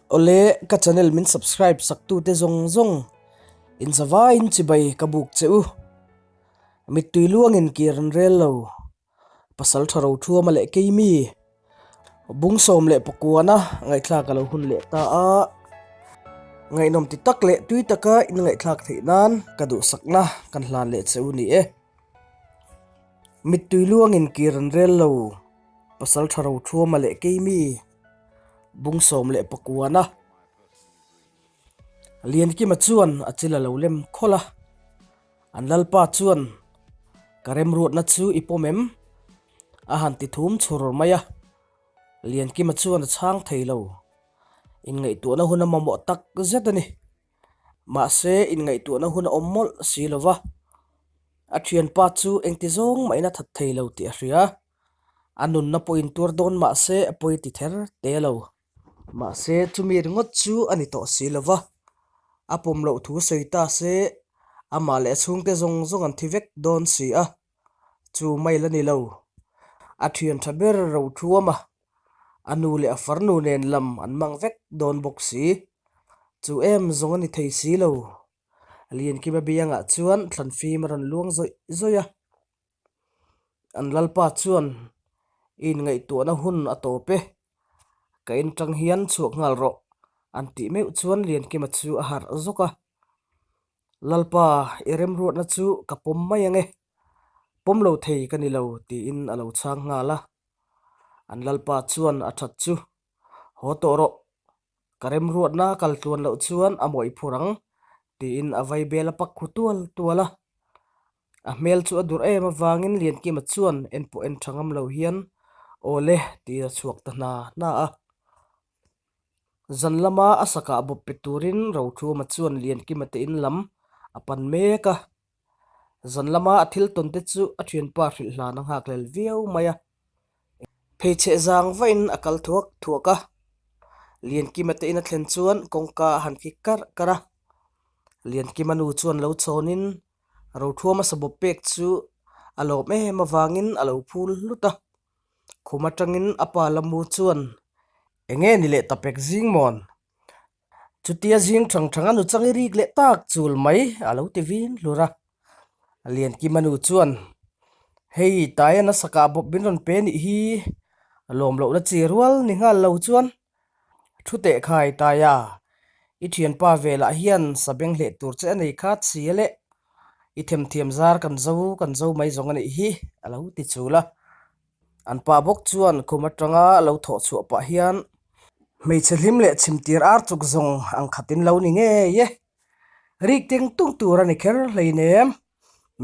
Awle, ka channel min subscribe sak tute zawng zawng in zavaiin chibai ka buk che u. Mittui luangin kir an rel lo. Pasal tha ro thuama leh keimi bung 11na ngaihthlak a lo hun leh ta a. Ngaihnawm ti tak leh tui taka in ngaihthlak theih nan ka duhsakna kan hlan leh che u ni e. Mittui luangin kir an rel lo. Pasal tha ro thuama leh keimi bung 19na. Liankima chuan a chil a lo lem khawlh a. An lalpa chuan, Ka remruatna chu i pawm em? A han ti thum chhur mai a. Liankima chuan a chhang thei lo. Inngaihtuahna hun a mamawh tak zet a ni. Mahse, inngaihtuahna hun a awm mawlh si lo va. A thianpa chu engti zawng mahin a that thei lo tih a hria. A nunna pawh intuar dawn mahse a pawi ti ther te lo. Mahse, chumi ringawt chu a ni tawh si lo va, a pawm loh thu sawi ta se, amah leh a chhungte zawng zawng an thi vek dawn si a, chu mai la ni lo. A thian tha ber ro thuam a, a nu leh a farnu nen lam an mang vek dawn bawk si. Chu em zawng a ni thei si lo. Liankima biangah chuan thlanfim a rawn luang zawih zawih a. An lalpa chuan i inngaihtuahna hun a tawp e, ka in tang hian chhuak nghal rawh an tih meuh chuan Liankima chu a harh zawk a. Lalpa, i remruatna chu ka pawm mai ang e, pawm lo thei ka ni lo tiin a lo chhang nghal a. An lalpa chuan a that chu, Haw tawh rawh, Ka remruatna kal tluan loh chuan a mawih phur ang, tiin a vai bel a pak khu tual tual a. A hmel chu a durh em avangin Liankima chuan en pawh en tha ngam lo hian, Aw le, tiin a chhuak ta hna hna a. Zan lama a sakah bawp pe turin Rothuma chuan Liankima te in lam a pan mek a. Zan lama a thil tawn te chu a thianpa hrilh hlan a nghak lel viau mai a. Pheichheh zang vahin a kal thuak thuak a, Liankima te in a thlen chuan kawngka a han kik karh karh a. Liankima nu chuan lo chhawnin Rothuama sabawp pek chu a lawm em avangin a lo phul hlut a. Khum atangin a pa lamu chuan, Enge ni leh ta pek zing mawn? Chutia zing thang thang a nu chang i rik leh tak chul mai a lo ti vin hlur a. Liankima nu chuan, Hei taia nasa kah bawp min rawn pe nih hi, lawm lohna chi rual ni nghal lo chuan thu teh khai taia, i thianpa velah hian sa beng hleh tur che a nei khat si a leh, i themthiam zar kan zo kan zo mai zawng a nih hi a lo ti chul a. An pa bawk chuan khum atanga lo thawh chhuah pah hian hmeichhe hlim leh chhimtir ar chuk zawng ang khatin lo ni ngei e. Rik teng tung tur a ni kher hleinem,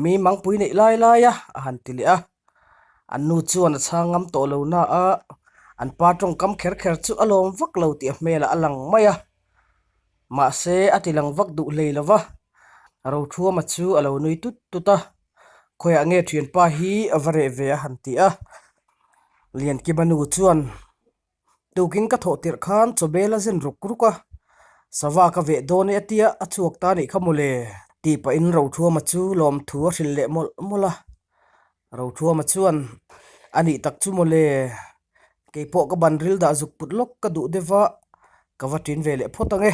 mi mangpui neih lai lai a a han ti leh a. An nu chuan a chhang ngam tawh lo na a, an pa tawngkam kher kher chu a lawm vak lo tih a hmelah a lang mai a. Mahse a ti lang vak duh hlei lo va, Rothuama chu a lo nui tut tut a. Khawiah nge thianpa hi a va reh ve a han ti a, Liankima nu chuan tukin ka thawh tirh khan chawbel a zen ruk ruk a, sava ka veh dawn e a tia a chhuak ta nih kha mawle tih pahin Rothuama chu lawmthu a hrilh leh mawlh mawlh a, Rothuama chuan a nih tak chu mawle keipawh ka ban ril dah zuk put lawk ka duh deuh va ka va ṭin ve leh phawt ang e,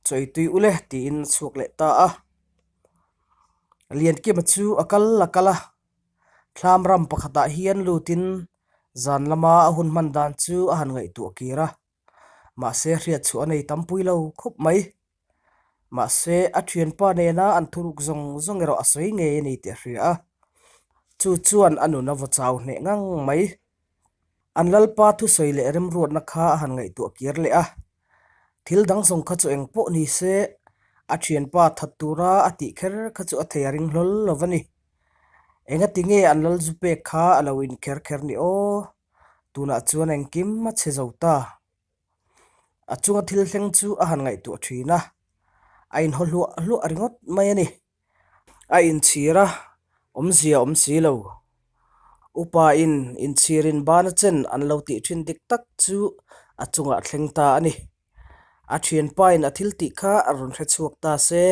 chawi tui ule tiin a chhuak leh ta a. Liankima chu a kal a kal a, thlam ram pakhatah hian lutin zan lama a hun hman dan chu a han ngaihtuah kir a, mahse hriat chhuah a nei tam pui lo khawp mai. Mahse a thianpa nena an thuruk zawng zawng erawh a sawi ngei a ni tih a hria a, chu chuan a nun a vaw chau hneh ngang mai. An lalpa thusawi leh remruatna kha a han ngaihtuah kir leh a, thil dang zawng kha chu eng pawh ni se, a thianpa that tura a tih kher kha chu a thei a ring hlawl lo va ni. Engati nge an lal zu pek kha a lo in kher kher ni aw? Tunah chuan engkim a chhe zo ta. A chunga thil thleng chu a han ngaihtuah thin a, a inhaw hluah hluah ringawt mai a ni. A inchhir a, awmzia awm si lo. Upa in inchhirin bana chen an lo tih thin dik tak chu a chungah thleng ta a ni. A thianpa in a thil tih kha a rawn hre chhuak ta se,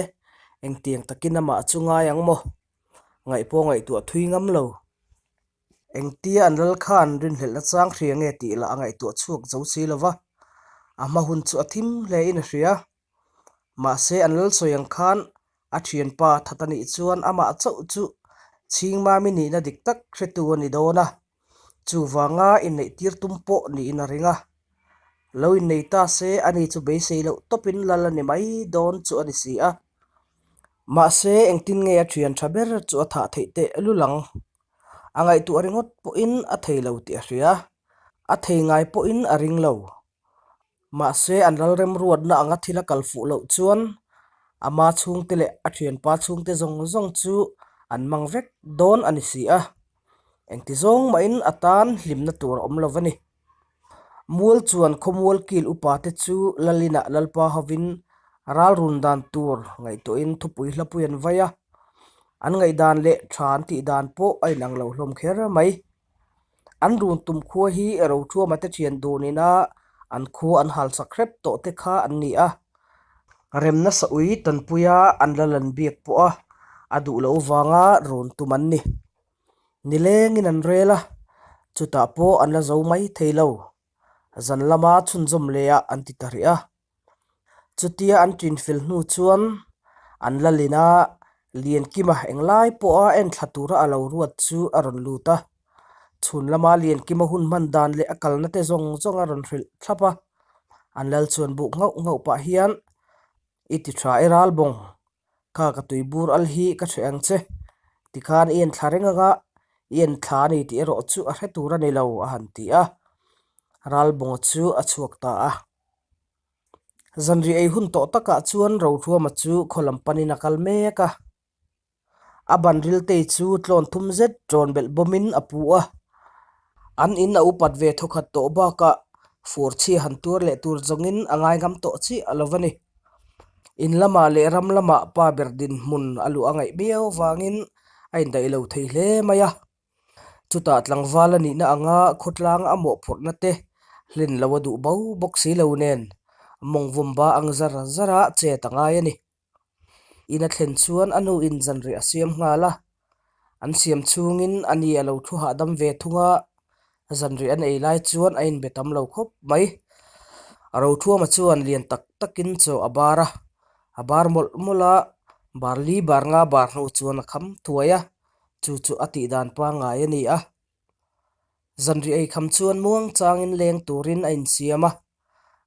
engtiang takin amah chu ngai ang maw? Ngaihpawh ngaihtuah thui ngam lo. Engtia an lal khan rinhlelhna chang hria nge tih lah a ngaihtuah chhuak zo si lo va. A hma hun chu a thim hlein a hria. Mahse an lal sawi ang khan a thianpa that a nih chuan amah chauh chu Chhingmami nihna dik tak hretu a ni dawn a, chuvanga inneih tir tum pawh niin a ring a. Lo innei ta se ani chu beisei loh tawpin lal a ni mai dawn chu a ni si a. Mahse engtin nge a thian tha ber chu a thah theih teh lul ang? A ngaihtuah ringawt pawhin a thei lo tih a hria. A thei ngai pawhin a ring lo. Mahse, an ral remruatna anga thil a kal fuh loh chuan ama chhungte leh a thianpa chhungte zawng zawng chu an mang vek dawn a ni si a. Engti zawng mahin a tan hlimna tur a awm lo a ni. Mual chuan khawmual kil upa te chu Lalinah Lalpa hovin ral run dan tur ngaihtuahin thupui hlapui an vai a. An ngaihdan leh tha an tih dan pawh a inang lo hlawm kher mai. An run tum khua hi Rothuama te thian dun ina an khua an hal sak hrep tawh te kha an ni a. Remna saui tanpuia an la lan biak pawh a, a duh loh vanga run tum an ni. Nilengin an rel a, chutah pawh an la zo mai thei lo. Zan lama chhunzawm leh ah an ti ta rih a. Chutia an ṭinfel hnu chuan an la lin a, Liankima englai pawha enthla tura a lo ruat chu a rawn lut a. Chhun lama Liankima hun hman dan leh a kalna te zawng zawng a rawn hrilh thlap a. An lal chuan buk nghauh nghauh pah hian, I ti ṭha e Ralbawng, Kha ka tui bur al hi ka hreh ang che. Tikhan i enthla reng anga i enthla a ni tih erawh chu a hre tur a ni lo, a han ti a. Ralbawnga chu a chhuak ta a. Zanriah ei hun tawh takah chuan Rohruama chu khaw lam panin a kal mek a. A ban riltei chu tlawn thum zet ṭawn belh bawmin a pu a. An in a upat ve thawkhat tawh bakah fur chhia han tuar leh tur zawngin a ngaingam tawh chiah a lo va ni. In lamah leh ram lamah pa ber dinhmun a luh a ngaih miau vangin a indaih lo thei hle mai a. Chutah tlangval a nihna anga khawtlang a mawhphurhna te hlen lo a duh bo bawk si lo nen mawngvawmba ang zar zara chet a ngai a ni. In a thlen chuan a nu in zanriah a siam nghal a, an siam chhungin a ni a lo thu hahdam ve thung a, zanriah an ei lai chuan a inbe tam lo khawp mai. A rothuama chuan lian tak takin chaw a bar a, a bar mawlh mawlh a, bar li bar nga bar hnu chuan a kham thuai a, chu chu a tih dan pangngai a ni a. Zanriah ei kham chuan muang changin leng turin a insiam a,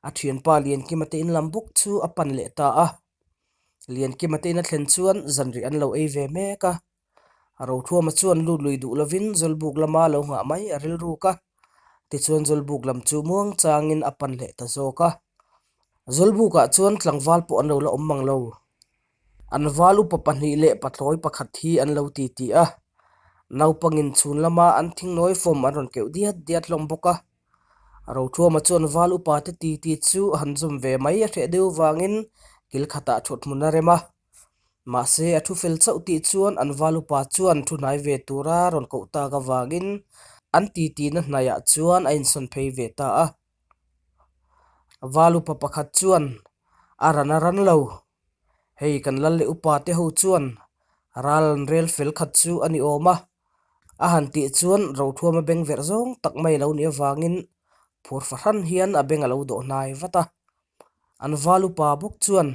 a thianpa Liankima te in lam bawk chu a pan leh ta a. Liankima te in a thlen chuan zanriah an lo ei ve mek a, Rothuama chuan lut lui duh lovin Zawlbuk lama lo nghah mai a rilruk a, tichuan Zawlbuk lam chu muang changin a pan leh ta zawk a. Zawlbukah chuan tlangval pawh an lo la awm mang lo. An val upa pahnih leh pathlawi pakhat hi an lo ti ti a, naupangin chhun lama an thingnawi fawm an rawn keuh diat diat hlawm bawk a. Rothuama chuan val upa te ti ti chu han zawm ve mai a hreh deuh vangin kil khatah thut hmun a rem a. Mahse a thu fel chauh tih chuan an val upa chuan thu hnai ve tura rawn koh tak avangin an ti tina hnaiah chuan a insawn phei ve ta a. Val upa pakhat chuan a ran a ran lo. Hei kan lal leh upa te ho chuan ral an rel fel khat chu a ni awm a, a han tih chuan Rothuama beng verh zawng tak mai lo nih avangin phur fahran hian a beng a lo dawh hnai vat a. An val upa bawk chuan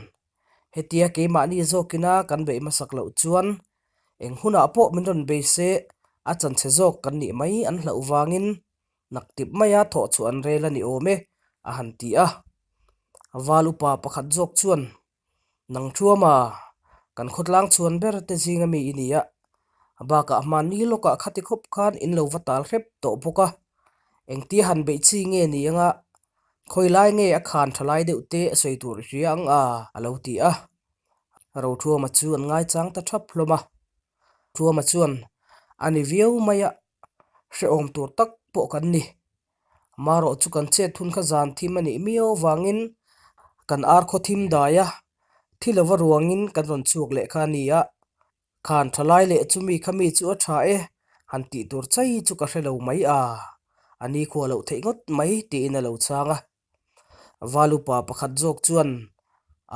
hetia keimahni zawkina kan beih hmasak loh chuan eng hunah pawh min rawn bei se a chanchhe zawk kan nih mai an hlauh vangin Naktip maia thawh chhuah an rel a ni awm e, a han ti a. Val upa pakhat zawk chuan, Nang Thuama, kan khawtlang chhuan ber te zinga mi i ni a, bakah hmanni lawkah khati khawp khan in lo va tal hrep tawh bawk a, engtia han beih chi nge ni anga, khawi lai nge a khan tha lai deuh te a sawi tur i hria ang a, a lo ti a. Rothuama chu an ngaichang ta thap hlawm a. Thuama chuan, A ni viau mai a, hrehawm tur tak pawh kan ni. Marawh chu kan chet hun kha zan thim a nih miau vangin kan ar khaw thim dai a, thi lova ruangin kan rawn chhuak leh kha a ni a. Khan tha lai leh chumi kha mi chu a tha e, han tih tur chai chu ka hre lo mai a, a ni khua loh theih ngawt mai tiin a lo chhang a. Valupa pakhat zawk chuan,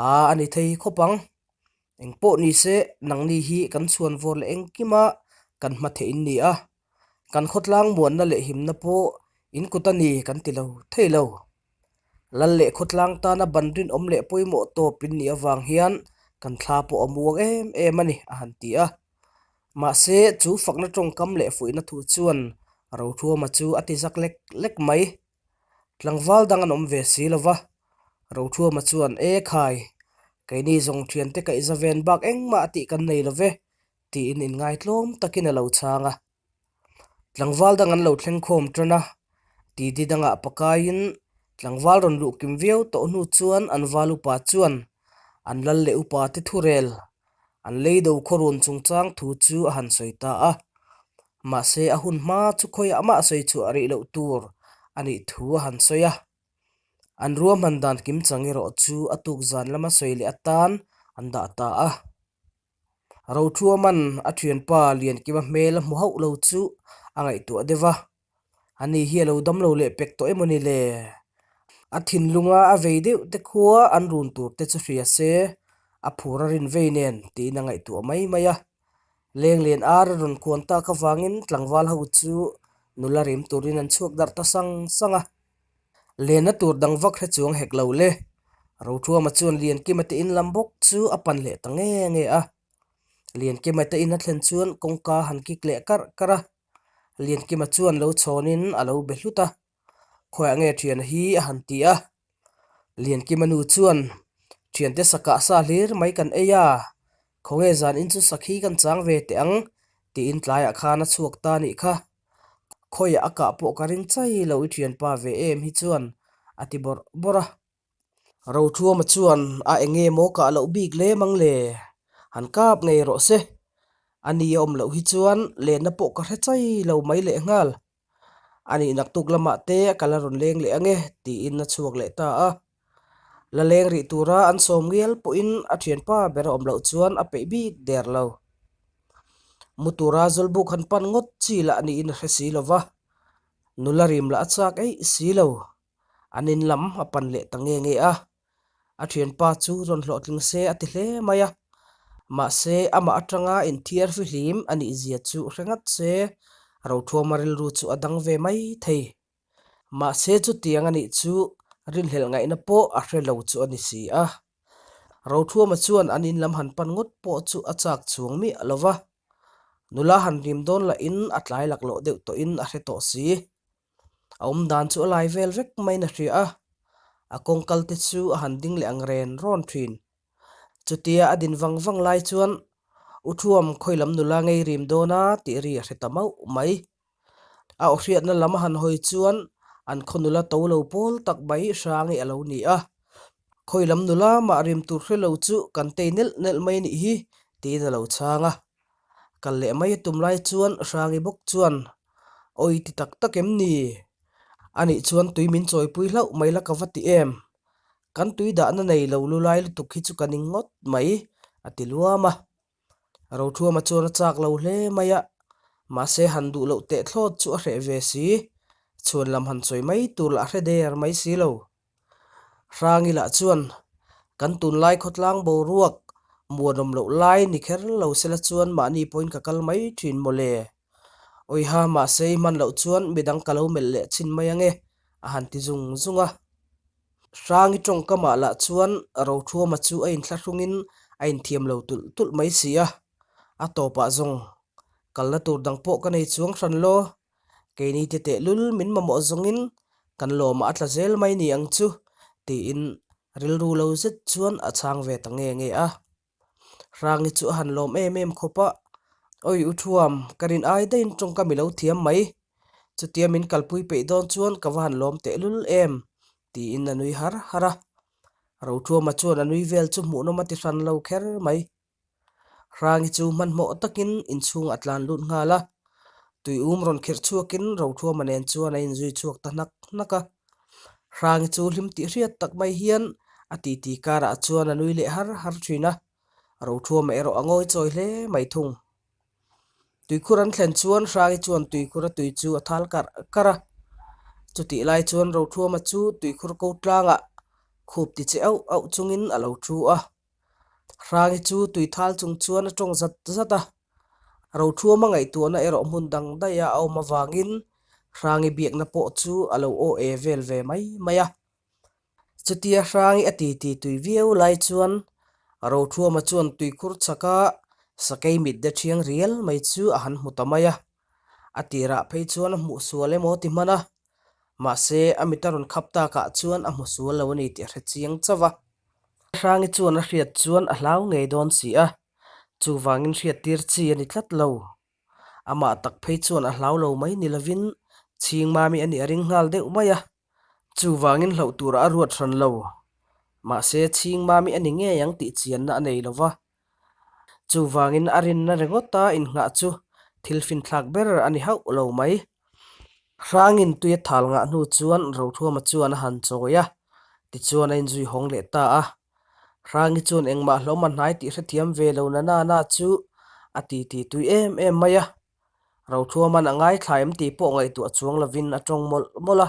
Aa a ni thei khawp ang. Eng pawh ni se, nangni hi kan chhuan vawr leh engkima kan hma theih in ni a. Kan khawtlang muanna leh himna pawh in kut a ni kan ti lo thei lo. Lal leh khawtlang tana ban rinawm leh pawimawh tawp in nih avang hian kan thla pawh a muang em em a ni, a han ti a. Mahse, chu fakna tawngkam leh fuihna thu chuan Rothuama chu a ti zak lek lek mai. Tlangval dang an awm ve si lo va, Rothuama chuan, E khai, keini zawng thiante kaihza ven bak engmah tih kan nei lo ve, tiin inngaitlawm takin a lo chhang a. Tlangval dang an lo thleng khawm tan a, titi dangah pakaiin tlangval rawn luh kim viau tawh hnu chuan an val upa chuan an lal leh upa te thurel an leido khawrun chungchang thu chu a han sawi ta a. Mahse a hun hma chu khawiah mah sawi chhuah rih loh tur a nih thu a han sawi a. An ruahman dan kimchang erawh chu a tuk zan lama sawi leh atan an dah ta a. Rothuaman a thianpa Liankima hmel a hmu hauh lo chu a ngaihtuah deuh va, Ani hi a lo dam lo leh pek tawh emaw ni le? A thinlunga a vei deuh te khua an run tur te chu hria se, a phur a rin vei nen tiin a ngaihtuah mai mai a. Lenglen ar a rawn kuan tak avangin tlangval ho chu nula rim turin an chhuak darh ta sang sang a. Lenna tur dang vak hre chuang hek lo le. Rothuama chuan Liankima te in lam bawk chu a pan leh ta nge nge a. Liankima te in a thlen chuan kawngka han kik leh karh karh a. Liankima chuan lo chhawnin a lo be hlut a. Khawiah nge thiana hi a han ti a. Liankima nu chuan, Thiante sakah sa hlir mai kan ei a, khawnge zan in chu sakhi kan chang ve teh ang tiin tlaiah khan a chhuak ta nih kha. Khawiah a kah pawh ka ring chai lo i thianpa ve em hi chuan a ti bawrh bawrh a. Rothuama chuan a enge maw kah loh bik lem ang le? Han kap ngei rawh se. A ni a awm loh hi chuan lenna pawh ka hre chai lo mai lehnghal. A nih naktuk lamah te ka la rawn leng leh ange tiin a chhuak leh ta a. La leng rih tura an sawm ngial pawhin a thianpa ber a awm loh chuan a peih bik der lo. Mu tura zawlbuk han pan ngawt chi lah niin a hre si lo va, nula rim lah a chak eih si lo. An in lam a pan leh ta nge nge a, a thianpa chu rawn hlawhtling se a ti hle mai a. Mahse, amah atanga inthiar fihlim a nih zia chu hre ngat se, Rothuama rilru chu a dang ve mai thei. Mahse chutiang a nih chu rinhlelh ngaihna pawh a hre lo chu a ni si a. Rothuama chuan an in lam han pan ngawt pawh chu a chak chhuang miah lo va. Nula han rim dawn lahin a tlai laklawh deuh tawhin a hre tawh si. A awm dan chu a lai vel vek maiin a hria a, a kawngkal te chu a han ding leh ang ren rawn thin. Chutia a din vang vang lai chuan U Thuam khawi lam nula ngei rim dawn a tih ri a hre ta mauh mai. A aw hriatna lam a han hawi chuan an khaw nula to lo pawl tak mai Hrangi a lo ni a. Khawi lam nula mah rim tur hre lo chu kan tei nelh nelh mai nih hi tiin a lo chhang a. Kal leh mai a tum lai chuan Hrangi bawk chuan, Awi ti tak tak em ni? Anih chuan tui min chawipui hlauh mai la ka va ti em? Kan tui dahna nei lo lu lai lutuk hi chu ka ning ngawt mai, a ti luam a. Rothuama chuan a chak lo hle mai a, mahse han duh loh teh thlawt chu a hreh ve si, chhuan lam han sawi mai tur lah a hre der mai si lo. Hrangi lah chuan, Kan tunlai khawtlang boruak muanawm loh lai ni kher lo sela chuan mahni pawhin ka kal mai thin mawle. Awiha mahse i hman loh chuan midang ka lo melh leh chhin mai ange, a han ti zung zung a. Hrangi tawngkamah lah chuan Rothuama chu a inthlahrungin a inthiam lo tulh tulh mai si a, a tawpah zawng kalna tur dang pawh ka nei chuang hran law, keini te tehlul min mamawh zawngin kan lawmah a tla zel mai ni ang chu tiin rilru lo zet chuan a chhang ve ta nge nge a. Hrangi chu a han lawm em em khawp a, Awi u Thuam, ka rin ai daihin tawngkam i lo thiam mai. Chutia min kalpui peih dawn chuan ka va han lawm tehlul em, tiin a nui har har a. Rothuama chuan a nui vel chu hmuhnawm a ti hran lo kher mai. Hrangi chu hmanhmawh takin inchhungah a tlan lut nghal a, tuium rawn khirh chhuakin Rothuama nen chuan a inzui chhuak ta hnak hnak a. Hrangi chu hlim tih hriat tak mai hian a titi karah chuan a nui leh har har thin a, Rothuama erawh a ngawi chawi hle mai thung. Tuikhur an thlen chuan Hrangi chuan tuikhur a tui chu a thal karh karh a, chutih lai chuan Rothuama chu tuikhur ko tlangah khup ti che auh auh chungin a lo thu a. Hrangi chu tui thal chung chuan a tawng zat zat a, Rothuama ngaihtuahna erawh hmun dang daih a a awm avangin Hrangi biakna pawh chu a lo aw e vel ve mai mai a. Chutia Hrangi a titi tui viau lai chuan Rothuama chuan tuikhur chhaka sakei mit de thiang rial mai chu a han hmu ta mai a. A tirah phei chuan a hmuh sual emaw ti hman a, mahse a mit a rawn khap takah chuan a hmu sual lo a ni tih a hre chiang chauh a. Hrangi chuan a hriat chuan a hlau ngei dawn si a, chuvangin hriattir chi a ni tlat lo. Amah tak phei chuan a hlau lo mai ni lovin Chhingmami a nih a ring nghal deuh mai a, chuvangin hlauh turah a ruat hran lo. Mahse Chhingmami a ni ngei ang tih chianna a nei lo va, chuvangin a rinna ringawta innghah chu thil finthlak ber a ni hauh lo mai. Hrangin tui a thal ngah hnu chuan Rothuama chuan a han chawi a, tichuan a inzui hawng leh ta a. Hrangi chuan engmah hlawm a hnai tih hrethiam ve lo na na na chu a titi tui em em mai a. Rothuaman a ngaithla em tih pawh ngaihtuah chuang lovin a tawng mawlh mawlh a.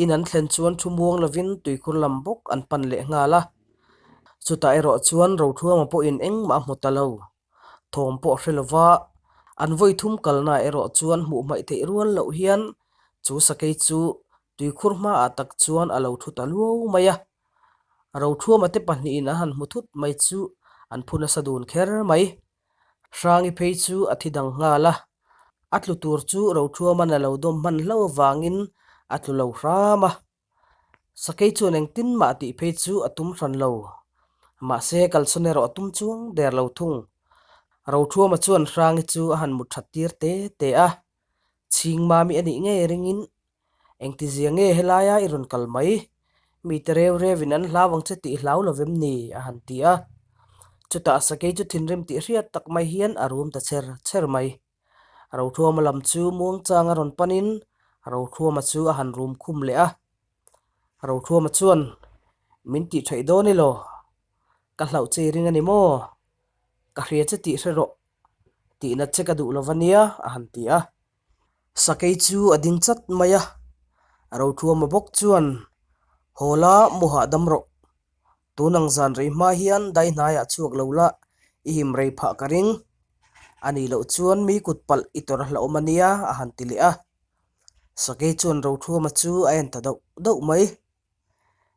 In an thlen chuan thu muang lovin tuikhur lam bawk an pan leh nghal a. Chutah erawh chuan Rothuama pawhin engmah a hmu ta lo. Thawm pawh hre lova an vawi thum kalna erawh chuan hmuh hmaih theih rual loh hian chu sakei chu tuikhur hmaah tak chuan a lo thu ta luau mai a. Rothuama te pahnihin an han hmu thut mai chu an phu nasa dun kher mai. Hrangi phei chu a thi dang nghal a, a tlu tur chu Rothuaman a lo dawm hman hlo avangin a tlu lo hram a. Sakei chuan engtin mah tih phei chu a tum hran lo. Mahse kalsawn erawh a tum chuang der lo thung. Rothuama chuan Hrangi chu a han mut that tir te te a, Chhingmami a nih ngei ringin Engtizia nge helaia i rawn kal mai? Mite reu reuin an hlau ang che tih hlau lo vem ni? a han ti a. Chutah sakei chu thinrim tih hriat tak mai hian a rum ta cher cher mai. Rothuama lam chu muangchang a rawn panin Rothuama chu a han rum khum leh a. Rothuama chuan, Min tih theih dawn i law? Ka hlauh che i ring a ni maw? Ka hria che tih hre rawh. Tihna che ka duh lo va nia, a han ti a. Sakei chu a ding chat mai a, Rothuama bawk chuan, Haw la, mu hahdam rawh. Tun ang zan rei hma hian dai hnaiah chhuak lo la, i him rei phah ka ring. A nih loh chuan mi kut palh i tawrh hlauhawm a nia, a han ti leh a. Sakei chuan Rothuama chu a en ta dauh dauh mai.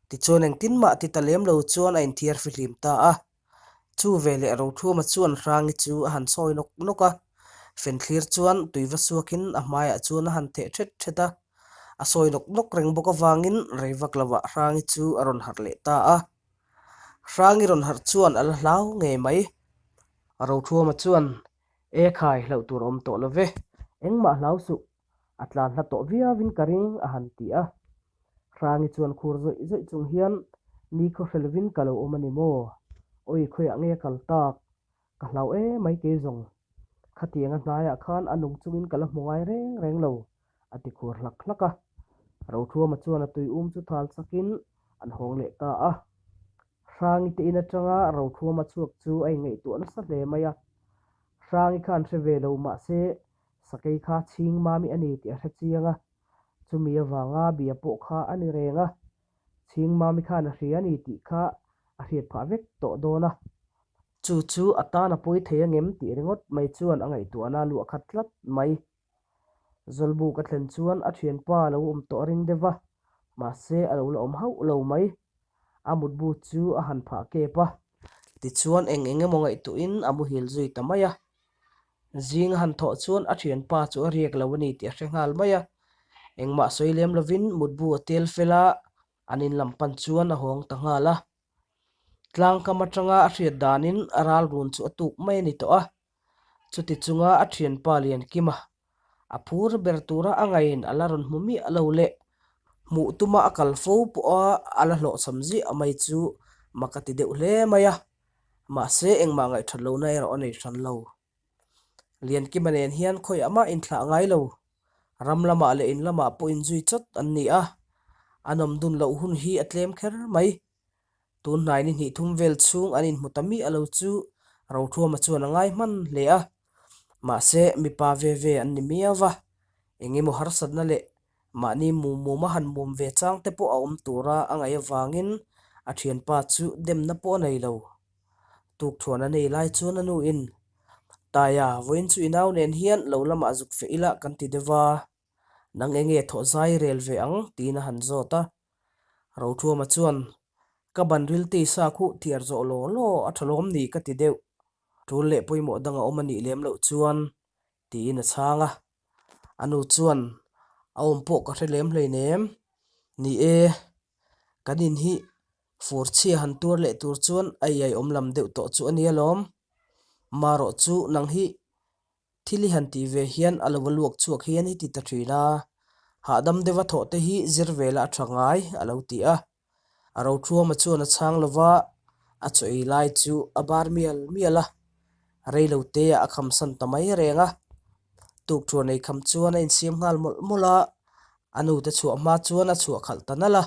Tichuan engtin mah ti ta lem lo chuan a inthiar fihlim ta a. Chu veleh Rothuama chuan Hrangi chu a han sawi nawk nawk a. Fenthlir chuan tui va suakin a hmaiah chuan a han theh thet thet a. A sawi nawk nawk reng bawk avangin rei vak lovah Hrangi chu a rawn harh leh ta a. Hrangi rawn harh chuan a la hlau ngei mai. Rothuama chuan, E khai, hlauh tur a awm tawh lo ve. Engmah hlau suh. A tlan hla tawh viauin ka ring, a han ti a. Hrangi chuan khur zawih zawih chung hian, Ni khaw hre lovin ka lo awm a ni maw? Awi khawiah nge a kal tak? Ka hlau em mai kei zawng. Khatianga hnaiah khan a nung chungin ka la hmu ngai reng reng lo, a ti khur hlak hlak a. Rothuama chuan a tui um chu thal chakin an hawng leh ta a. Hrangi te in atanga Rothuama chhuak chu a ingaihtuah nasa hle mai a. Hrangi khan hre ve lo mahse Sakei kha chhing mami a ni tih a hre chiang a, chumi avanga bia pawh kha a ni reng a, chhing mami khan a hria a ni tih kha a hriat phah vek tawh dawn a. Chu chu a tan a pawi thei angem tih ringawt mai chuan a ngaihtuahna luah khat tlat mai. Zawlbuk a thlen chuan a thianpa a lo awm tawh a ring deuh va, mahse a lo la awm hauh lo mai. A mutbu chu a han phah kep a. Tichuan eng eng emaw ngaihtuahin a muhil zui ta mai a. Zing a han thawh chuan a thianpa chu a riak lo a ni tih a hre nghal mai a. Engmah sawi lem lovin mutbu a tel fel a, an in lam pan chuan a hawng ta nghal a. Tlangkam atanga a hriat danin a ral run chu a tuk mai a ni tawh a. Chuti chunga a thianpa Liankima a phur ber tura a ngaiin a la rawn hmu miah lo leh hmuh tuma a kal fo pawha a la hlawhchham ziah mai chu mak a ti deuh hle mai a. Mahse, engmah ngaihthat lohna erawh a nei hran lo. Liankima nen hian khawiah mah inthlah ngai lo. Ram lamah leh in lamah pawh inzui chawt an ni a, a nawm dun loh hun hi a tlem kher mai. Tun hnai ni hnih thum vel chhung an inhmu ta miah lo chu Rothuama chuan a ngai hman hle a. Mahse, mipa ve ve an ni miau va, eng emaw harsatna leh Mahni mum mum a han mum ve chang te pawh a awm tura a ngaih avangin a thianpa chu demna pawh a nei lo. Tukthuan a nei lai chuan a nuin, Taia, vawiin chu i nau nen hian lo lamah zuk feh ila kan ti deuh va, nang enge thawh zai rel ve ang? tiin a han zawt a. Rothuama chuan, Ka ban riltei sa khu thiar zawh law law a tha lawm ni ka ti deuh. Tul leh pawimawh dang a awm a nih lem loh chuan, tiin a chhang a. A nu chuan, A awm pawh ka hre lem hleinem. Ni e, kan in hi fur chhia han tuar leh tur chuan a iai awm lam deuh tawh chu a nia lawm. Marawh chu nang hi Thil i han tih ve hian a lo va luak chhuak hian i ti ta thin a, hahdam deuha thawh te hi zir ve la a tha ngai, a lo ti a. A rothuama chuan a chhang lo va, a chaw ei lai chu a bar mial mial a, rei lo te ah a khamsan ta mai reng a. Tukthuan ei kham chuan a insiam nghal mawlh mawlh a, a nute chhuah hma chuan a chhuah khalh ta nalh a.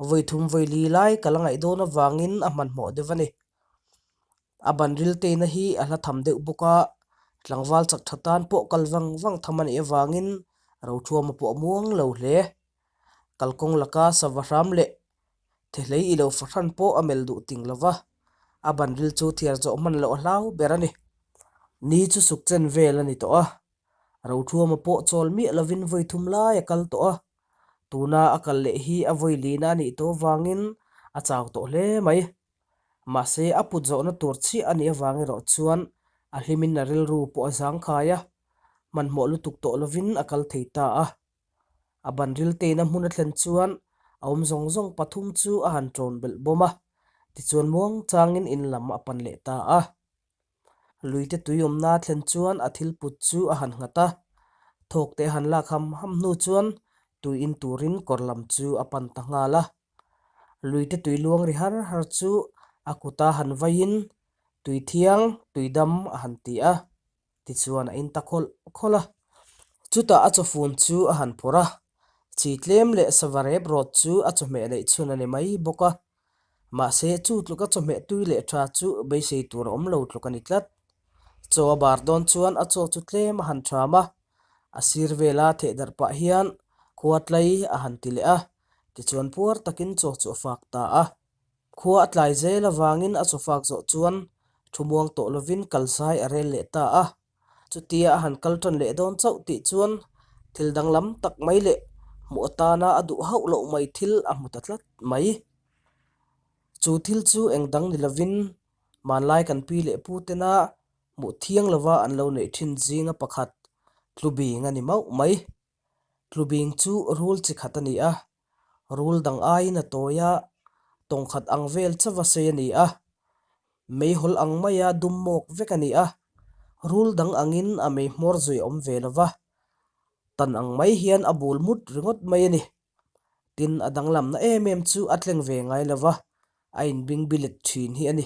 Vawi thum vawi li lai ka la ngaih dawn avangin a hmanhmawh deuh a ni. A ban ril teina hi a hla tham deuh bawk a, tlangval chak tha tan pawh kal vang vang tham a nih avangin Rothuama pawh a muang lo hle. Kalkawng laka sava hram leh thehlei i lo fahran pawh a melh duh ting lo va, a ban ril chu thiar zawh hman loh a hlau ber a ni. Ni chu suk chen vel a ni tawh a, Rothuama pawh chawl miah lovin vawi thum lai a kal tawh a, tuna a kal leh hi a vawi lina a nih tawh avangin a chau tawh hle mai. Mahse, a put zawhna tur chiah a nih avang erawh chuan a hlimin a rilru pawh a zangkhai a, hmanhmawh lutuk tawh lovin a kal thei ta a. A ban riltein a hmun a thlen chuan a awm zawng zawng pathum chu a han ṭawn belh bawm a, tichuan muangchangin in lam a pan leh ta a. Luite tui awmna a thlen chuan a thil put chu a han nghat a, thawk te a han lak ham ham hnu chuan tui in turin kawr lam chu a pan ta nghal a. Luite tui luang ri har har chu a kuta han vaiin tui thiang, tui dam a han ti a, tichuan a in ta khawlh khawlh a. Chutah a chawfun chu a han phawrh a, chi tlem leh sava rep rawt chu a chawhmeh neih chhun a ni mai bawk a. Mahse, chu tluka chawhmeh tui leh tha chu beisei tur a awm lo tluk a ni tlat. Chaw a bar dawn chuan a chaw chu tlem a han tham a, a sir vela theh darh pah hian khua tlai a han ti leh a, tichuan puar takin chaw chu a fak ta a. Khua a tlai zel avangin a chaw fak zawh chuan thu muang tawh lovin kalzai a rel leh ta a. Chutia a han kal tan leh dawn chauh tih chuan thil danglam tak mai leh hmuh atana a duh hauh loh mai thil a hmu ta tlat mai. Chu thil chu eng dang ni lovin hmanlai kan pi leh pu tena hmuh thiang lova an lo neih thin zinga pakhat tlubing a ni mauh mai. Tlubing chu rul chi khat a ni a, rul dang aiin a tawi a, tawng khat ang vel chauha sei a ni a, meihawl ang maia dum mawk vek a ni a, rul dang angin a mei hmawr zui a awm ve lo va, tan ang mai hian a bul mut ringawt mai a ni. Tin, a danglamna em em chu a tleng ve ngai lo va, a inbingbilet thin hi a ni.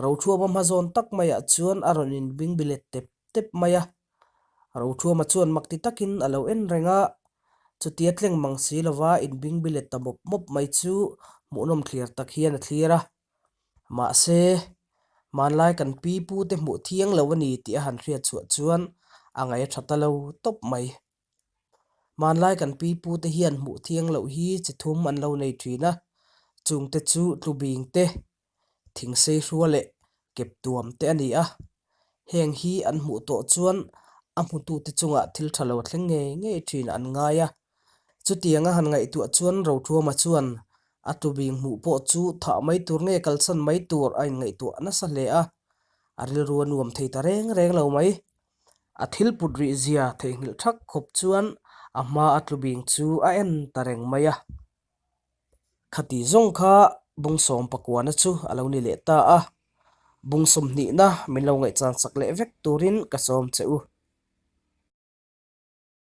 Rothuama hmazawn tak maiah chuan a rawn inbingbilet tep tep mai a. Rothuama chuan mak ti takin a lo en reng a, chutia tleng mang si lova inbingbilet ta mawp mawp mai chu hmuhnawm thlir tak hian a thlir a. Mahse, hmanlai kan pi pu te hmuh thiang lo a ni tih a han hriat chhuah chuan a ngaih a tha ta lo tawp mai. Hmanlai kan pi pu te hian hmuh thiang loh hi chi thum an lo nei thin a, chungte chu tlubing te, thingsei hrua leh kep tuam te a ni a. Heng hi an hmuh tawh chuan a hmutute chungah thil tha lo thleng ngei ngei thin an ngai a. Chutianga han ngaihtuah chuan Rothuama chuan a tlubing hmuh pawh chu thah mai tur nge kalsan mai tur a inngaihtuah nasa hle a, a rilru a nuam thei ta reng reng lo mai. A thil put rih zia theihnghilh thak khawp chuan a hma a tlubing chu a en ta reng mai a. Khati zawng kha bung sawm pakuana chu a lo ni leh ta a, bung sawmhnihna min lo ngaihchan sak leh vek turin ka sawm che u.